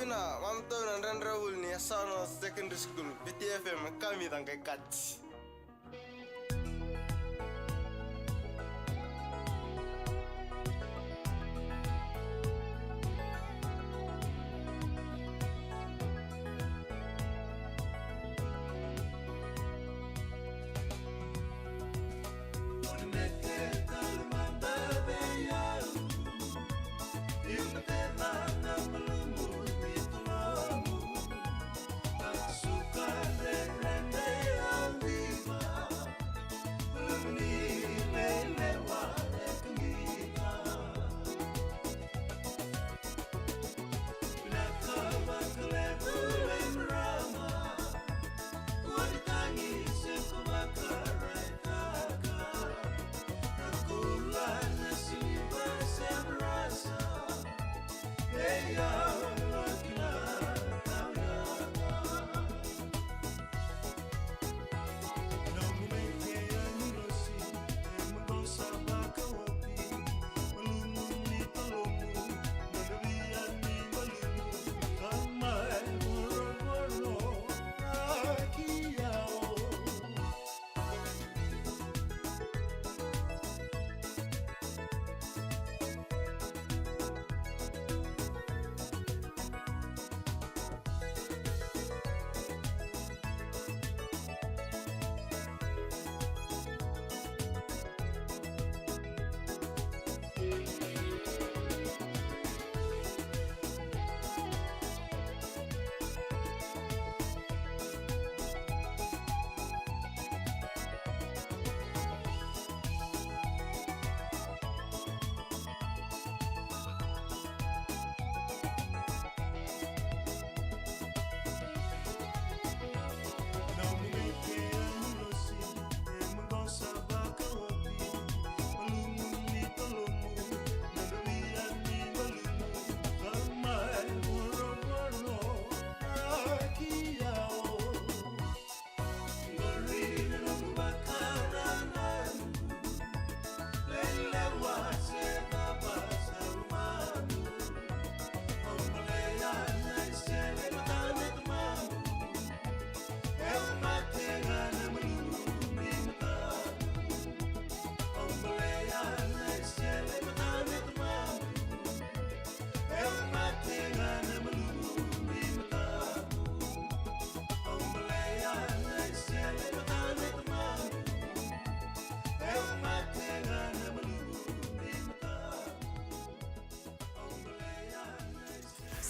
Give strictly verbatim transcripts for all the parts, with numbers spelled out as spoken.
Ina, mam tau na dredre vuli ni Asano Secondary School, B T F M, kamica qai kati.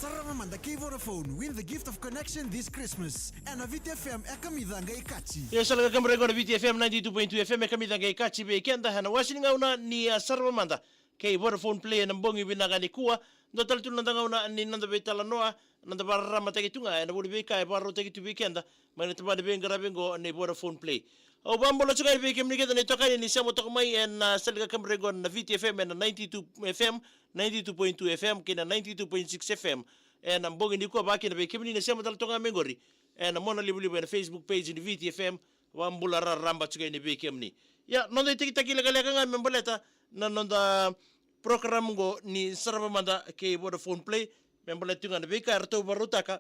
Sarava mada kei Vodafone, win the gift of connection this Christmas. Ena Viti F M, e kamica qai kati. Ia, sa leqa kemudou qo na Viti F M ninety-two point two F M, e kamica qai kati vei keda ena wase ni gauna ni, a, Sarava mada kei Vodafone Play ena bogi vinaka nikua. Dua tale tu na noda gauna ni noda veitalanoa, noda vakararamataki tu ga ena vuku ni veika e vakarautaki tu vei keda mai na tabana ni veiqaravi qo ni Vodafone Play. Au vakabula tu ga yani vei kemuni kece na itokani ni sema toka mai ena, a, sa leqa kemudou qo na Viti F M ena ninety-two F M, ninety-two point two F M kei na ninety-two point six F M ena bogi nikua, vaka kina vei kemuni na sema tale toka ga mai qori ena monalivaliva ena Facebook page ni Viti F M. Vakabula raraba tu ga yani vei kemuni. Ia, noda itakitaki lekaleka ga me baleta na noda program qo ni Sarava mada kei Vodafone Play, me baleta tu ga na veika eratou vakarautaka.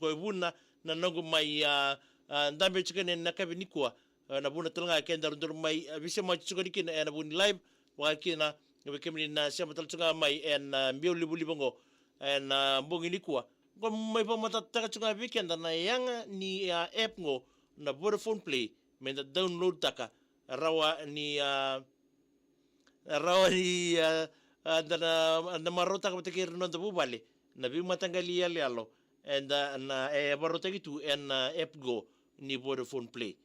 Koya e vuna na noqu mai, a, a, dabe tiko ena yakavi nikua. A, na vuna tale ga kedaru dau mai, a, veisemati tiko yani kina ena vuku ni live, vaka kina vei kemuni na sema tale tiko ga mai ena, a, biau livaliva qo ena, a, bogi nikua. Qo mai vakamatatataka tiko ga vei keda na yaga ni, a, app qo na Vodafone Play, meda download taka, rawa ni, a, rawa ni, a, a, da na, da marautaka vata kei ira na noda vuvale na veimataqali iyaloyalo eda na, e vakarautaki tu ena, a, app qo ni Vodafone Play.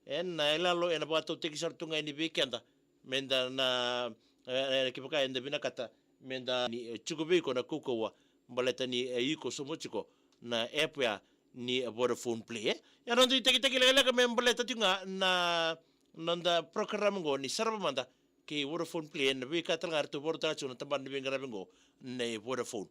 Ena, a, iyaloyalo ena vakatautaki sara tu ga yani vei keda, meda na, e, e, kevaka eda vinakata meda ni, e, tiko vei iko na kaukauwa baleta ni, e, iko sauma tiko na app ya ni Vodafone Play, e. Ia, noda itakitaki lekaleka me baleta tiko ga na noda program qo ni Sarava mada kei Vodafone Play, ena veika tale ga eratou vakarautaka tiko na tabana ni veiqaravi qo nei Vodafone.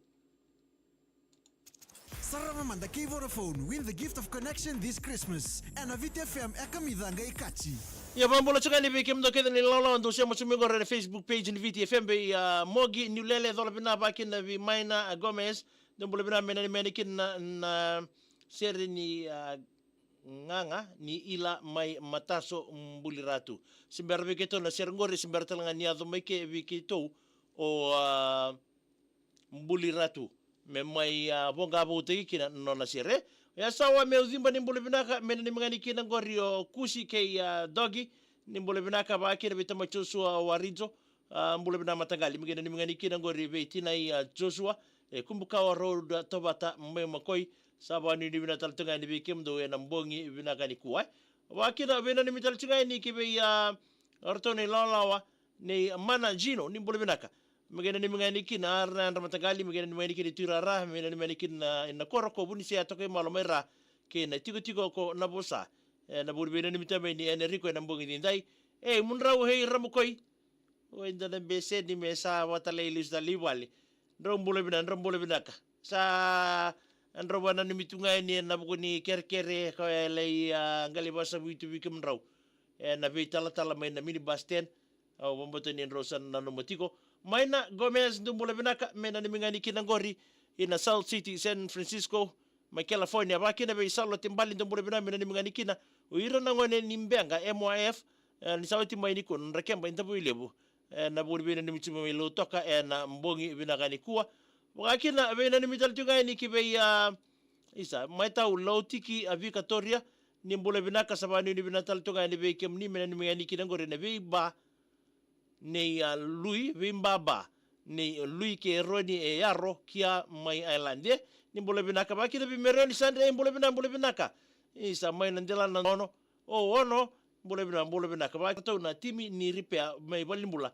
Sarava mada kei Vodafone, win the gift of connection this Christmas. Ena Viti F M, e kamica qai kati. Ia, vakabula tu ga yani vei kemudou kece na ilawalawa dou sema tu mai qori ena Facebook page ni Viti F M, vei, a, Mogi Niulele, cola vinaka vaka kina vei Maina, a, Gomez, Dou bula vinaka, me nanumi yani kina na, na sere ni, a, gaga ni Ila mai Mataso, Buliratu. Se bera vei keitou na sere qori, se bera tale ga ni yaco mai ke vei keitou o, a, Buliratu. Me mai, a, voqa voutaki kina na nona sere. Ia sa wa me uciba ni bula vinaka, me nanumi yani kina qori o Kusi kei, a, Dogi. Ni bula vinaka vaka kina vei tamai Joshua Warijo. A, bula vinaka mataqali, me qai nanumi yani kina qori vei tinai, a, Joshua. E Kubukawa Road, a, Tovata mai Makoi. Sa vakanuinui vinaka tale tu ga yani vei kemudou ena bogi vinaka nikua. Vaka kina vei nanumi tale tu ga yani ki vei, a, ratou na ilawalawa nei Mana Jino, ni bula vinaka. Me qai nanumi ga yani kina, a, ra na yadra mataqali, me qai nanumi ga yani kina i Tuirara, me nanumi ga yani kina na, na koro ko Vunisea, toka i Malo mai Ra, kei na tikotiko ko Navosa. E, na vuri vei nanumi tamai ni Enrico ena bogi nidai. E, mudrau hei Ramukoi. Oi, da na bese ni me sa vakatalai lesu tale i vale. Drau bula vinaka, drau bula vinaka. Sa drau vakananumi tu ga yani ena vuku ni kerekere ko e lai, a, qai lai vakasavuti tu vei kemudrau ena veitalatala mai na minibus stand. Au vakabauta ni drau sa nanuma tiko. Maina Gomez, dou bula vinaka, me nanumi ga yani kina qori ina South City, San Francisco, mai California, vaka kina vei Salote Bali, dou bula vinaka, me nanumi ga yani kina o ira na gone ni Beqa M Y F, e, ni sa oti mai nikua na nodra keba i Davuilevu. E, na vuri vei nanumi tu mai Lautoka ena bogi vinaka nikua. Vaka kina vei nanumi tale tu ga yani ki vei, a, isa, mai tau Lautiki, a, Victoria, ni bula vinaka, sa vakanuinui vinaka tale tu ga yani vei kemuni, me nanumi ga yani kina qori ena veiba nei, a, Lui, veibaba nei Lui kei Eroni e Yaro, Kia mai Ireland. E, ni bula vinaka, vaka kina vei Merioni Sandre, e, bula vinaka, bula vinaka. Isa, mai na delana na Ono, o Ono, bula vinaka, bula vinaka. Vaka kina ratou na timi ni Ripea mai valenibula.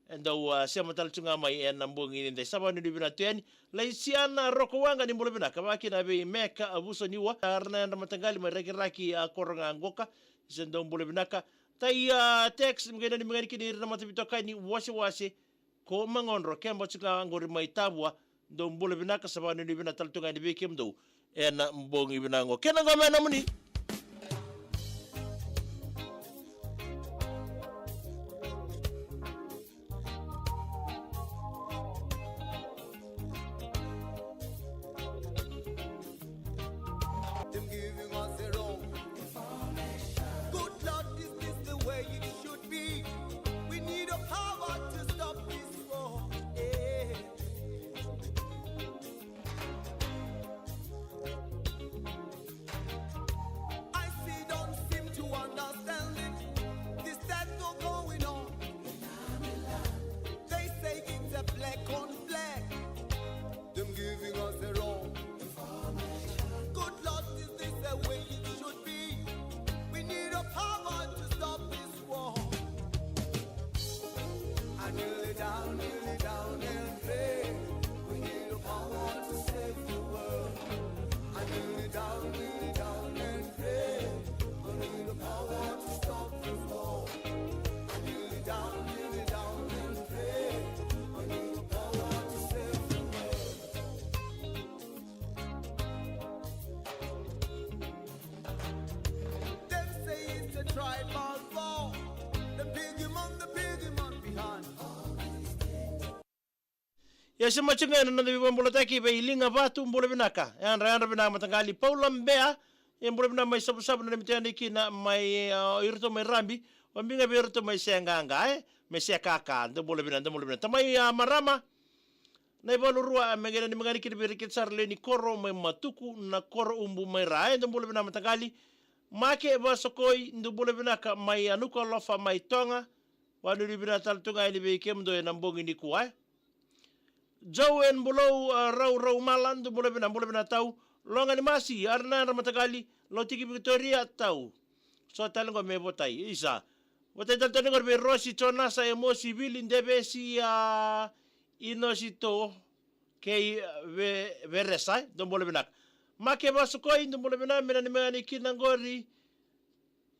E dau, a, sema tale tu ga mai ena bogi nidai, sa vakanuinui vinaka tu yani. Laisiana Rokowaqa, ni bula vinaka, vaka kina vei Meka, a, Vusoniwa, a, ra na yadra mataqali mai Rakiraki, a, Koroga Qoka. Isa, dou bula vinaka. Tai, a, text, me qai nanumi ga yani kina ira na mataveitokani, Wasewase ko Magodro, keba tu ga qori mai Tavua. Dou bula vinaka, sa vakanuinui vinaka tale tu ga yani vei kemudou ena bogi vinaka qo. Kena qo me nomuni. Them giving us the wrong information. Good Lord, is this the way it should be? We need a power to stop this war. Yeah. I see, don't seem to understand it. This that's all going on. They say it's a black on black. Them giving us the wrong information. Good Lord, is this the way it should be? We need a power to stop this war. I kneel it down, kneel it down and pray. We need a power to save the world. I kneel it down, kneel it down and pray. We need a power to stop this war. I kneel it down, kneel it down and pray. We need a power to save the world. Them say it's a tribal war. The biggie man, the biggie man behind. Ia se mati ga ena noda veivakabulataki vei Liga Vatu, bula vinaka. Yadra, yadra vinaka mataqali. Paula Bea, e bula vinaka mai Savusavu, nanumi tu yani kina mai, a, iratou mai Rabi, o Biga vei iratou mai Seqaqa, e, mai Sekaka, dou bula vinaka, dou bula vinaka. Tamai, a, Marama, na ivalu rua, a, me qai nanumi ga yani kina vei ira kece sara lewe ni koro mai Matuku, na koro Ubu mai Ra, e, dou bula vinaka mataqali. Make Vasokoi, dou bula vinaka mai, a, Nukualofa mai Toga, vakanuinui vinaka tale tu ga yani vei kemudou ena bogi nikua, e. Joe and Bulou, a, Rau, Rau Mala, dou bula vinaka, bula vinaka tau. Loga ni Masi, a, ra na yadra mataqali, Lautiki Victoria tau. So tale qo me votai, isa. Votai tale tale qo vei Rosi, Jonasa, Emosi, Vili, Devesi, a, Inosito, kei, a, ve, Veresa, e, dou bula vinaka. Make Vasokoi, dou bula vinaka, me nanumi ga yani kina qori.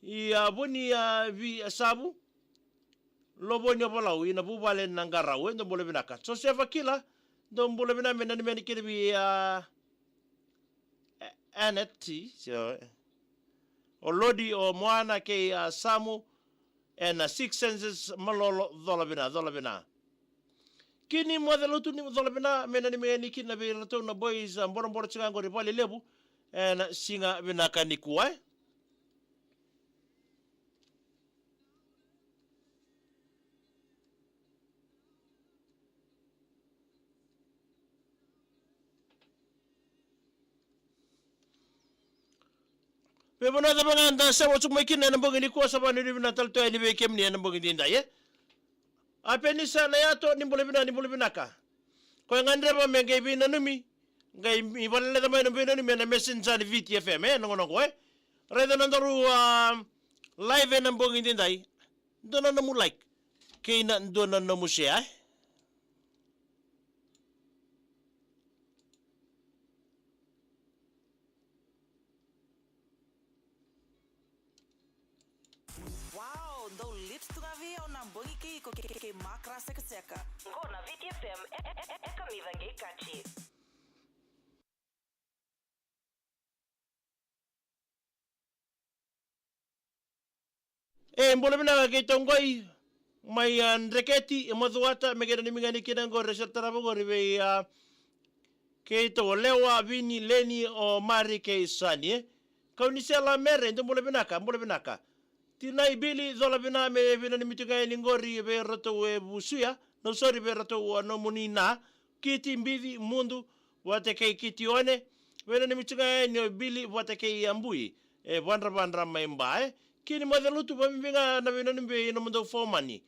I, a, Vuni, a, Vi, a, Savu. Lovoni Ovalau, ina vuvale na Qarau, e, dou bula vinaka. Josefa Kila, dou bula vinaka, me nanumi yani kina vei, a, e, Anet, so, e. O Lodi, o Moana kei, a, Samu, ena Six Senses, Malolo, cola vinaka, cola vinaka. Kini moce lotu ni cola vina me nanumi yani kina vei iratou na boys, a, boroboro tiko ga qori Valelevu ena siga vinaka nikua, e. Veivanua cava ga da sa oti mai kina ena bogi nikua, sa vanuinui vinaka tale tu yani vei kemuni ena bogi edaidai, e. A Penisa Nayato, ni bula vinaka, ni bula vinaka. Ko e gadreva me qai veinanumi, qai valeleca mai na veinanumi ena Messenger ni Viti F M, e, noqonoqo, e. Raica na daru, a, live ena bogi edaidai. Dua na nomu like kei na dua na nomu share, e. Wow, dou lips tu ga vei au na bogi kei iko ke, ke, ke makra sekaseka. Qo na Viti F M, e, e, e, e kamica qei kaji. E, bula vinaka keitou qoi mai, a, Dreketi, e Macuata, me kei nanumi ga ni kina qori, e sa tarava qori vei, a, keitou o Lewa, Vini, Leni, o Mari kei Sani, e. Kaunisela Mere, dou bula vinaka, bula vinaka. Tinai Bili, cola vina me veinanumi tu ga yani qori vei iratou e Vusuya, no, sorry, vei iratou a nomuni na, Kiti, Bici, Mudu, vata kei Kitione, veinanumi tu ga yani o Bili vata kei Abui, e Vadravadra mai Ba, e. Kini moce lotu vakabibi ga na veinanumi vei nomudou fomani.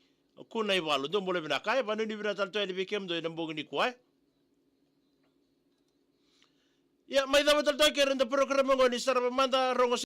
Kuna Ivalu, dou bula vinaka, e, vanuinui vinaka tale tu yani vei kemudou ena bogi nikua, e. Ia, mai cava tale tu kei ira na program oqo ni sarava mada, rogo